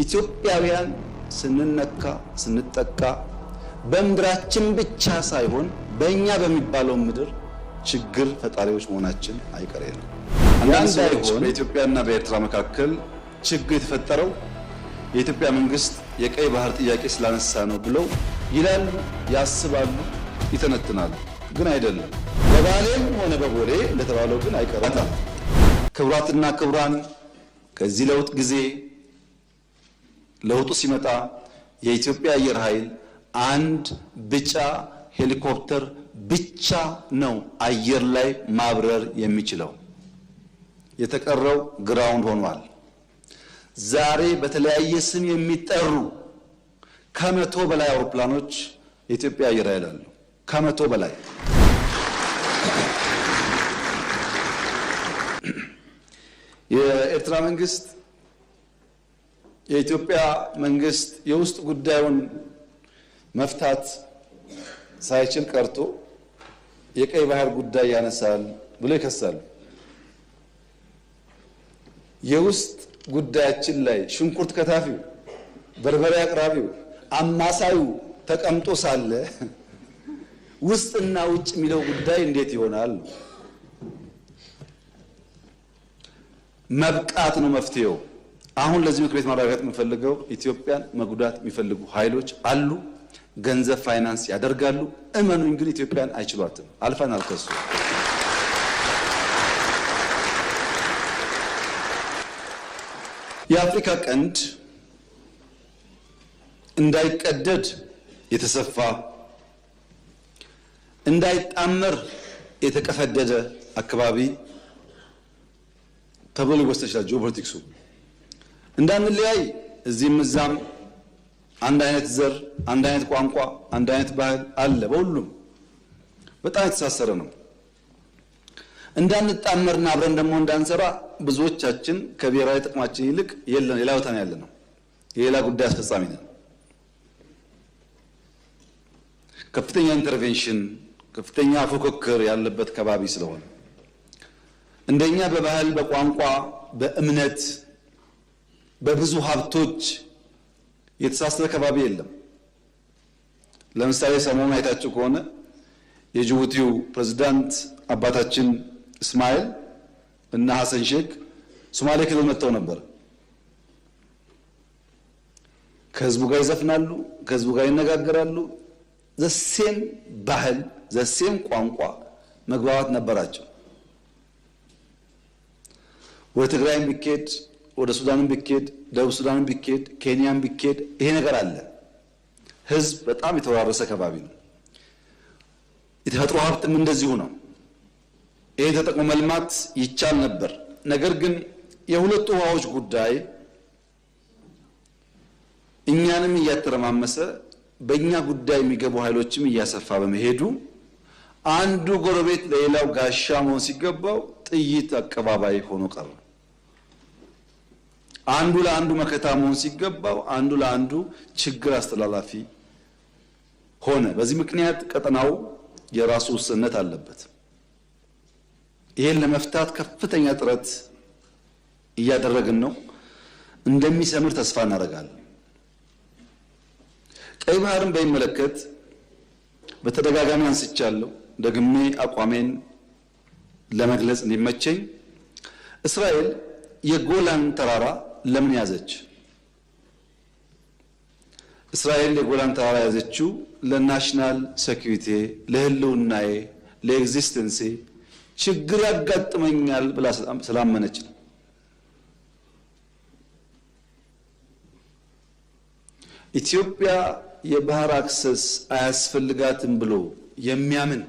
ኢትዮጵያውያን ስንነካ ስንጠቃ በምድራችን ብቻ ሳይሆን በእኛ በሚባለው ምድር ችግር ፈጣሪዎች መሆናችን አይቀሬ ነው። አንዳንድ ሰዎች በኢትዮጵያና በኤርትራ መካከል ችግር የተፈጠረው የኢትዮጵያ መንግስት የቀይ ባህር ጥያቄ ስላነሳ ነው ብለው ይላሉ፣ ያስባሉ፣ ይተነትናሉ። ግን አይደለም። በባሌም ሆነ በቦሌ እንደተባለው ግን አይቀርም። ክቡራትና ክቡራን፣ ከዚህ ለውጥ ጊዜ ለውጡ ሲመጣ የኢትዮጵያ አየር ኃይል አንድ ቢጫ ሄሊኮፕተር ብቻ ነው አየር ላይ ማብረር የሚችለው። የተቀረው ground ሆኗል። ዛሬ በተለያየ ስም የሚጠሩ 100 በላይ አውሮፕላኖች የኢትዮጵያ አየር ኃይል አሉ። 100 በላይ። የኤርትራ መንግስት የኢትዮጵያ መንግስት የውስጥ ጉዳዩን መፍታት ሳይችል ቀርቶ የቀይ ባህር ጉዳይ ያነሳል ብሎ ይከሳሉ። የውስጥ ጉዳያችን ላይ ሽንኩርት ከታፊው፣ በርበሬ አቅራቢው፣ አማሳዩ ተቀምጦ ሳለ ውስጥና ውጭ የሚለው ጉዳይ እንዴት ይሆናል? መብቃት ነው መፍትሄው። አሁን ለዚህ ምክር ቤት ማረጋገጥ የምፈልገው ኢትዮጵያን መጉዳት የሚፈልጉ ኃይሎች አሉ። ገንዘብ ፋይናንስ ያደርጋሉ። እመኑኝ ግን ኢትዮጵያን አይችሏትም። አልፈናል ከሱ። የአፍሪካ ቀንድ እንዳይቀደድ የተሰፋ፣ እንዳይጣመር የተቀፈደደ አካባቢ ተብሎ ሊወሰድ ይችላል። ጂኦፖለቲክሱ እንዳንለያይ እዚህም እዛም አንድ አይነት ዘር፣ አንድ አይነት ቋንቋ፣ አንድ አይነት ባህል አለ። በሁሉም በጣም የተሳሰረ ነው። እንዳንጣመርና አብረን ደግሞ እንዳንሰራ ብዙዎቻችን ከብሔራዊ ጥቅማችን ይልቅ የለን ሌላ ቦታ ነው ያለነው። የሌላ ጉዳይ አስፈጻሚ ነን። ከፍተኛ intervention፣ ከፍተኛ ፉክክር ያለበት ከባቢ ስለሆነ እንደኛ በባህል፣ በቋንቋ፣ በእምነት፣ በብዙ ሀብቶች የተሳሰረ ከባቢ የለም። ለምሳሌ ሰሞኑን አይታችሁ ከሆነ የጅቡቲው ፕሬዝዳንት አባታችን እስማኤል እና ሐሰን ሼክ ሶማሌ ክልል መጥተው ነበር። ከህዝቡ ጋር ይዘፍናሉ፣ ከህዝቡ ጋር ይነጋገራሉ። The same ባህል፣ the same ቋንቋ መግባባት ነበራቸው። ወደ ትግራይም ቢኬድ፣ ወደ ሱዳንም ቢኬድ፣ ደቡብ ሱዳንም ቢኬድ፣ ኬንያም ቢኬድ ይሄ ነገር አለ። ህዝብ በጣም የተወራረሰ ከባቢ ነው። የተፈጥሮ ሀብትም እንደዚሁ ነው። ይሄ ተጠቅሞ መልማት ይቻል ነበር። ነገር ግን የሁለቱ ውሃዎች ጉዳይ እኛንም እያተረማመሰ በእኛ ጉዳይ የሚገቡ ኃይሎችም እያሰፋ በመሄዱ አንዱ ጎረቤት ለሌላው ጋሻ መሆን ሲገባው ጥይት አቀባባይ ሆኖ ቀረ። አንዱ ለአንዱ መከታ መሆን ሲገባው አንዱ ለአንዱ ችግር አስተላላፊ ሆነ። በዚህ ምክንያት ቀጠናው የራሱ ውስንነት አለበት። ይሄን ለመፍታት ከፍተኛ ጥረት እያደረግን ነው። እንደሚሰምር ተስፋ እናደርጋለን። ቀይ ባህርን በሚመለከት በተደጋጋሚ አንስቻለሁ። ደግሜ አቋሜን ለመግለጽ እንዲመቸኝ፣ እስራኤል የጎላን ተራራ ለምን ያዘች? እስራኤል የጎላን ተራራ ያዘችው ለ national security፣ ለህልውናዬ፣ ለ existence ኤ ችግር ያጋጥመኛል ብላ ስላመነች ነው። ኢትዮጵያ የባህር access አያስፈልጋትም ብሎ የሚያምን፣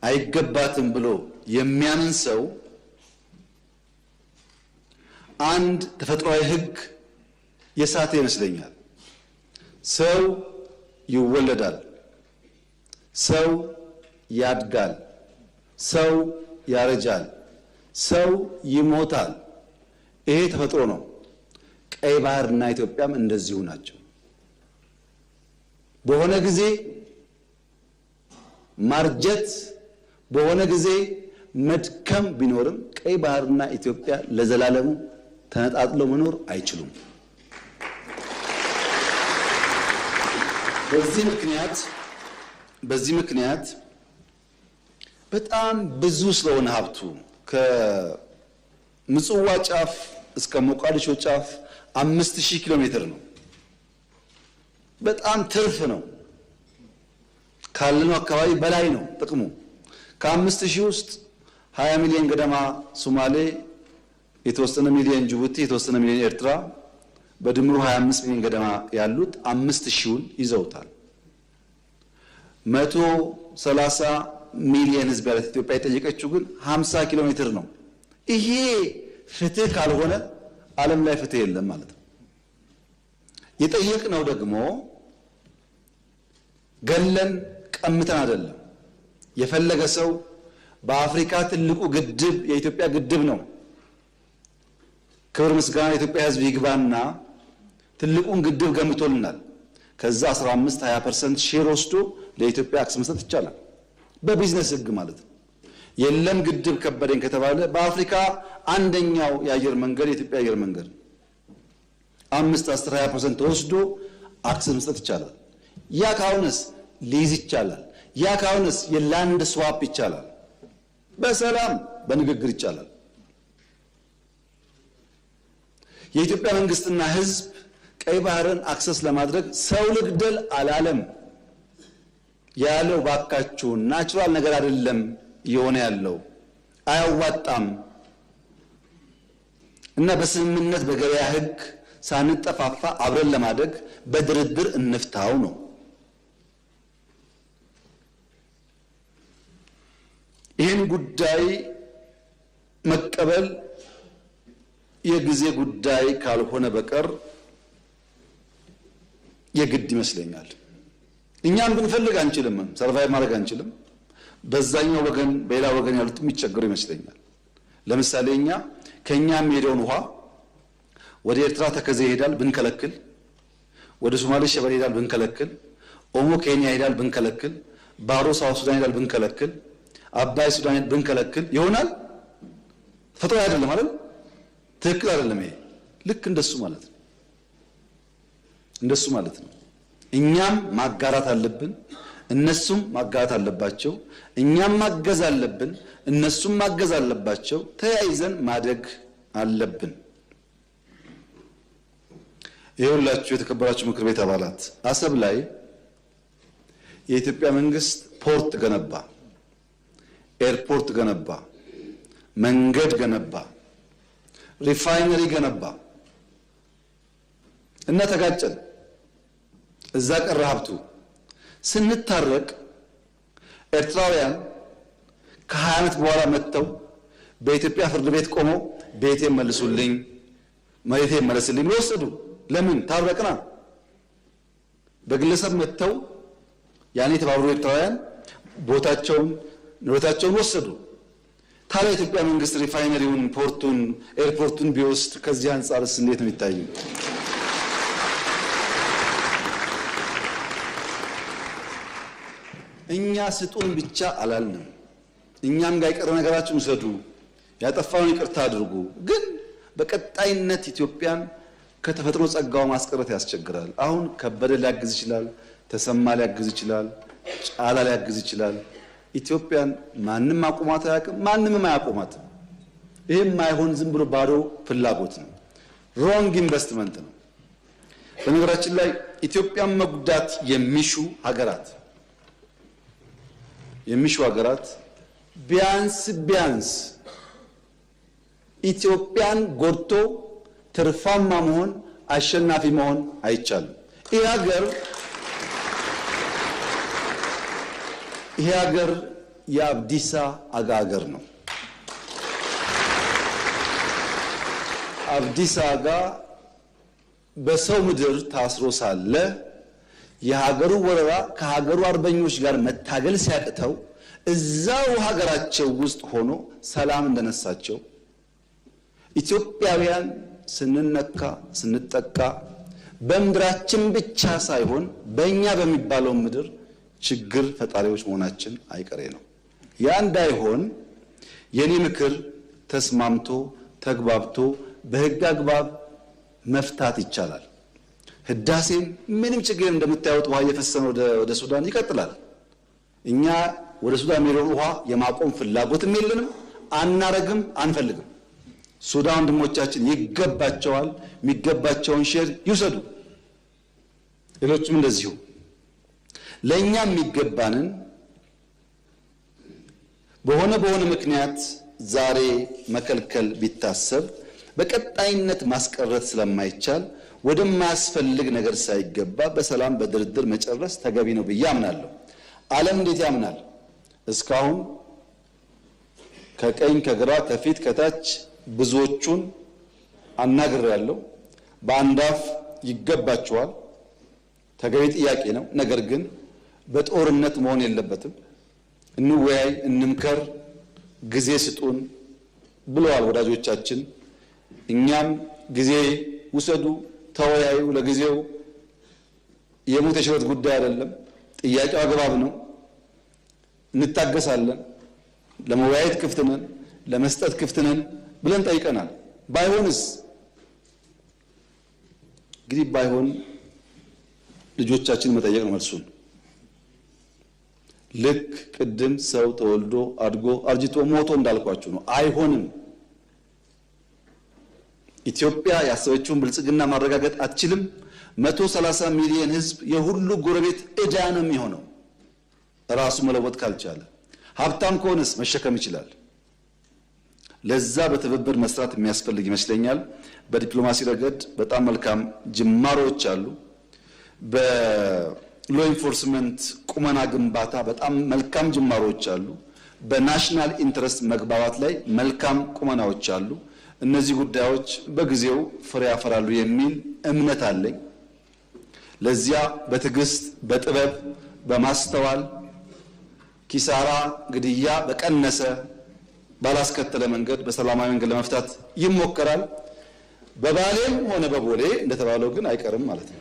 አይገባትም ብሎ የሚያምን ሰው አንድ ተፈጥሯዊ ሕግ የሳተ ይመስለኛል። ሰው ይወለዳል፣ ሰው ያድጋል፣ ሰው ያረጃል፣ ሰው ይሞታል። ይሄ ተፈጥሮ ነው። ቀይ ባህርና ኢትዮጵያም እንደዚሁ ናቸው። በሆነ ጊዜ ማርጀት፣ በሆነ ጊዜ መድከም ቢኖርም ቀይ ባህርና ኢትዮጵያ ለዘላለሙ ተነጣጥለው መኖር አይችሉም። በዚህ ምክንያት በጣም ብዙ ስለሆነ ሀብቱ ከምጽዋ ጫፍ እስከ ሞቃዲሾ ጫፍ 5000 ኪሎ ሜትር ነው። በጣም ትርፍ ነው። ካለነው አካባቢ በላይ ነው ጥቅሙ። ከ5000 ውስጥ 20 ሚሊዮን ገደማ ሶማሌ፣ የተወሰነ ሚሊዮን ጅቡቲ፣ የተወሰነ ሚሊዮን ኤርትራ፣ በድምሩ 25 ሚሊዮን ገደማ ያሉት 5000ውን ይዘውታል። 130 ሚሊዮን ህዝብ ያላት ኢትዮጵያ የጠየቀችው ግን 50 ኪሎ ሜትር ነው። ይሄ ፍትህ ካልሆነ ዓለም ላይ ፍትህ የለም ማለት ነው። የጠየቅነው ደግሞ ገለን ቀምተን አይደለም። የፈለገ ሰው በአፍሪካ ትልቁ ግድብ የኢትዮጵያ ግድብ ነው። ክብር ምስጋና የኢትዮጵያ ህዝብ ይግባና ትልቁን ግድብ ገምቶልናል። ከዛ 15 20% share ወስዶ ለኢትዮጵያ access መስጠት ይቻላል። በቢዝነስ ህግ ማለት ነው። የለም ግድብ ከበደኝ ከተባለ በአፍሪካ አንደኛው የአየር መንገድ የኢትዮጵያ አየር መንገድ 5 10 20% ወስዶ access መስጠት ይቻላል። ያ ካሁንስ ሊዝ ይቻላል። ያ ካሁንስ የ land swap ይቻላል። በሰላም በንግግር ይቻላል። የኢትዮጵያ መንግስትና ህዝብ ቀይ ባህርን access ለማድረግ ሰው ልግደል አላለም። ያለው ባካችሁ natural ነገር አይደለም እየሆነ ያለው አያዋጣም እና በስምምነት በገበያ ህግ ሳንጠፋፋ አብረን ለማደግ በድርድር እንፍታው ነው። ይህን ጉዳይ መቀበል የጊዜ ጉዳይ ካልሆነ በቀር የግድ ይመስለኛል። እኛም ብንፈልግ አንችልም፣ survive ማድረግ አንችልም። በዛኛው ወገን በሌላ ወገን ያሉት የሚቸገሩ ይመስለኛል። ለምሳሌ እኛ ከኛ የሚሄደውን ውሃ ወደ ኤርትራ ተከዜ ይሄዳል ብንከለክል፣ ወደ ሶማሌ ሸበሌ ይሄዳል ብንከለክል፣ ኦሞ ኬንያ ይሄዳል ብንከለክል፣ ባሮ South Sudan ይሄዳል ብንከለክል፣ አባይ ሱዳን ብንከለክል ይሆናል? ተፈጥሮ አይደለም አይደል? ትክክል አይደለም። ይሄ ልክ እንደሱ ማለት ነው። እንደሱ ማለት ነው። እኛም ማጋራት አለብን፣ እነሱም ማጋራት አለባቸው። እኛም ማገዝ አለብን፣ እነሱም ማገዝ አለባቸው። ተያይዘን ማደግ አለብን። ይኸውላችሁ የተከበራችሁ ምክር ቤት አባላት፣ አሰብ ላይ የኢትዮጵያ መንግስት port ገነባ፣ ኤርፖርት ገነባ፣ መንገድ ገነባ፣ refinery ገነባ እና ተጋጨን። እዛ ቀረ ሀብቱ። ስንታረቅ ኤርትራውያን ከ20 ዓመት በኋላ መጥተው በኢትዮጵያ ፍርድ ቤት ቆመው ቤቴን መልሱልኝ፣ መሬቴን መለስልኝ ብለው ወሰዱ። ለምን ታረቅና? በግለሰብ መጥተው ያኔ የተባበሩ ኤርትራውያን ቦታቸውን ንብረታቸውን ወሰዱ። ታዲያ የኢትዮጵያ መንግስት refinery ውን፣ port ኡን፣ ኤርፖርቱን ቢወስድ ከዚህ አንጻርስ እንዴት ነው የሚታየው? እኛ ስጡን ብቻ አላልንም። እኛም ጋር የቀረ ነገራችሁን ውሰዱ፣ ያጠፋውን ይቅርታ አድርጉ። ግን በቀጣይነት ኢትዮጵያን ከተፈጥሮ ጸጋው ማስቀረት ያስቸግራል። አሁን ከበደ ሊያግዝ ይችላል፣ ተሰማ ሊያግዝ ይችላል፣ ጫላ ሊያግዝ ይችላል። ኢትዮጵያን ማንም አቁማት አያውቅም፣ ማንምም አያቆማትም። ይሄም ማይሆን ዝም ብሎ ባዶ ፍላጎት ነው፣ wrong investment ነው። በነገራችን ላይ ኢትዮጵያን መጉዳት የሚሹ ሀገራት ቢያንስ ቢያንስ ኢትዮጵያን ጎድቶ ትርፋማ መሆን አሸናፊ መሆን አይቻልም። ይሄ ሀገር የአብዲሳ አጋ ሀገር ነው። አብዲሳ አጋ በሰው ምድር ታስሮ ሳለ የሀገሩ ወረራ ከሀገሩ አርበኞች ጋር መታገል ሲያቅተው እዛው ሀገራቸው ውስጥ ሆኖ ሰላም እንደነሳቸው ኢትዮጵያውያን ስንነካ ስንጠቃ በምድራችን ብቻ ሳይሆን በእኛ በሚባለው ምድር ችግር ፈጣሪዎች መሆናችን አይቀሬ ነው። ያ እንዳይሆን የኔ ምክር ተስማምቶ ተግባብቶ በህግ አግባብ መፍታት ይቻላል። ህዳሴም ምንም ችግር እንደምታዩት ውሃ እየፈሰሰ ወደ ሱዳን ይቀጥላል። እኛ ወደ ሱዳን የሚሄደውን ውሃ የማቆም ፍላጎትም የለንም፣ አናረግም፣ አንፈልግም። ሱዳን ወንድሞቻችን ይገባቸዋል፣ የሚገባቸውን share ይውሰዱ። ሌሎችም እንደዚሁ ለእኛ የሚገባንን በሆነ በሆነ ምክንያት ዛሬ መከልከል ቢታሰብ በቀጣይነት ማስቀረት ስለማይቻል ወደማያስፈልግ ነገር ሳይገባ በሰላም በድርድር መጨረስ ተገቢ ነው ብዬ አምናለሁ። ዓለም እንዴት ያምናል? እስካሁን ከቀኝ ከግራ ከፊት ከታች ብዙዎቹን አናግሬያለሁ። በአንድ አፍ ይገባቸዋል፣ ተገቢ ጥያቄ ነው። ነገር ግን በጦርነት መሆን የለበትም። እንወያይ፣ እንምከር፣ ጊዜ ስጡን ብለዋል ወዳጆቻችን። እኛም ጊዜ ውሰዱ፣ ተወያዩ። ለጊዜው የሞት የሽረት ጉዳይ አይደለም። ጥያቄው አግባብ ነው። እንታገሳለን። ለመወያየት ክፍት ነን፣ ለመስጠት ክፍት ነን ብለን ጠይቀናል። ባይሆንስ እንግዲህ ባይሆን ልጆቻችን መጠየቅ ነው መልሱን። ልክ ቅድም ሰው ተወልዶ አድጎ አርጅቶ ሞቶ እንዳልኳችሁ ነው። አይሆንም። ኢትዮጵያ ያሰበችውን ብልጽግና ማረጋገጥ አትችልም። 130 ሚሊዮን ሕዝብ የሁሉ ጎረቤት ዕዳ ነው የሚሆነው ራሱ መለወጥ ካልቻለ። ሀብታም ከሆነስ መሸከም ይችላል። ለዛ በትብብር መስራት የሚያስፈልግ ይመስለኛል። በዲፕሎማሲ ረገድ በጣም መልካም ጅማሮች አሉ። በ law enforcement ቁመና ግንባታ በጣም መልካም ጅማሮች አሉ። በ national interest መግባባት ላይ መልካም ቁመናዎች አሉ። እነዚህ ጉዳዮች በጊዜው ፍሬ ያፈራሉ የሚል እምነት አለኝ። ለዚያ በትዕግስት፣ በጥበብ፣ በማስተዋል ኪሳራ፣ ግድያ በቀነሰ ባላስከተለ መንገድ በሰላማዊ መንገድ ለመፍታት ይሞከራል። በባሌም ሆነ በቦሌ እንደተባለው ግን አይቀርም ማለት ነው።